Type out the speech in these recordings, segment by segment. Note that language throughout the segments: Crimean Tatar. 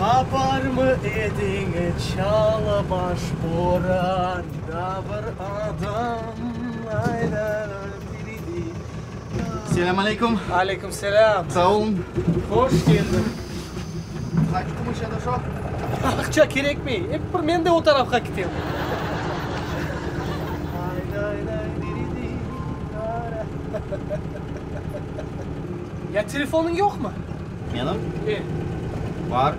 Qaparmı ediñ çalı baş boranda bir adam? Selâm aleyküm. Aleyküm selâm. Sağ olun. Hoş keldiñ. Qaç kumuş edi şo? Aqça kerekmey. Ep bir men de o tarafqa kitem. Ya telefonıñ yoqmı? Menim? E. Bar.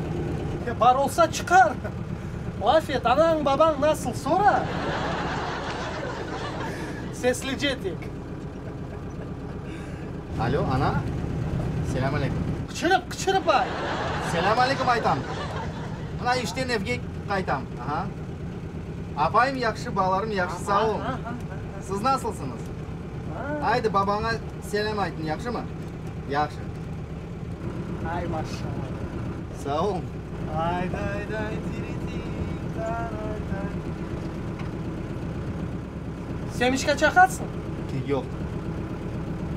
Ya bar olsa çıqar. Laf et, anañ, babañ nasıl, sora. Seslice tek. Alo, ana. Selâm aleyküm. Qıçırıp, qıçırıp ayt. Selâm aleyküm aytam. Mına işten evge qaytam. Aha. Apayım yahşı, balalarım yahşı, sağ olun. Siz nasılsıñız? Aydı, babaña selâm aytıñ, yahşımı? Yahşı. Ay, maşallah. Sağ olun. Semiçka çaqasıñ? Yoq.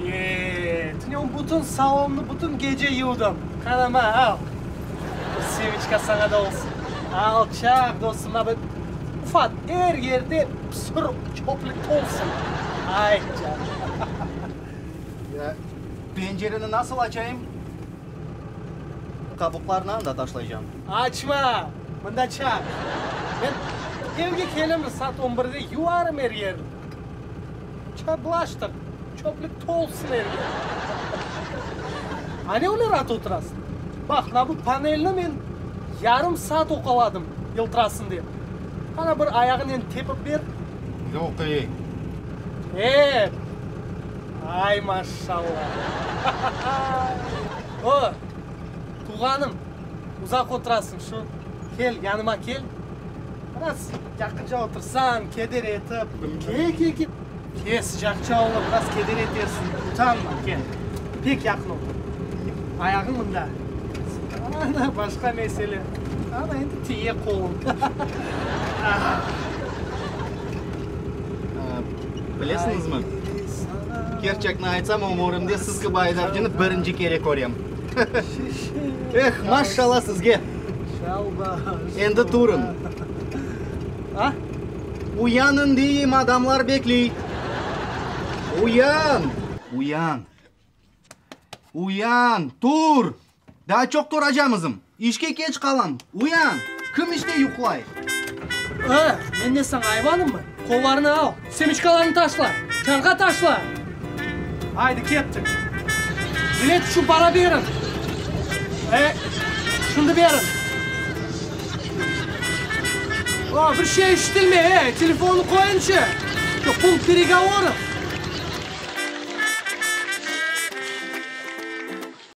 E, tünevin bütün salonnı bütün gece yuvdım. Qana, ma, al. Bir semiçka saña da olsun. Al, çaq, dostum, ma, bir ufat, er yerde pısır çöplük tolsun. Ay, canım. Ya, pencereni nasıl açayım? Qabuqlarnı anda taşlaycam. Açma! Mında çaq. Men evge kelim, saat on birde yuvarım er yerni. Çablaştır, çöplük tolsun er yer. A ne öyle raat oturasıñ? Baq, mına bu panelni men yarım saat oqaladım, yıltırasın dep. Qana bir ayağınen tepip ber. Yoq ey. Tep! Ay, maşşalla! O, tuvğanım, uzaq oturasıñ, şu, kel, yanıma kel. Biraz yaqınca otursañ, keder etip. Kel, kel, kel. Kel, sıcaqça olur, biraz keder etersiñ. Utanma, kel. Pek yaqın otur. Ayağıñ mında. Ana, başqa mesele. Ana, endi tiye qoluñ. Bilesiñizmi, kerçekni aytsam, ömürimde siz kibi aydavcını birinci kere körem. Eh, maşşalla sizge! Endi turıñ. Uyanıñ deyim, adamlar bekley. Uyan! Uyan! Uyan! Tur! Daa çoq turacamızım. İşke keç qalam. Uyan! Kim işte yuqlay? A, men ne saña ayvanımmı? Qollarını al, semiçkalarını taşla, çanğa taşla! Aydı, kettik. Bilet içün para beriñ. E, şimdi beriñ. O, bir şey işitilmey, ey, telefonnı qoyıñçı. Şu punkt peregovorov.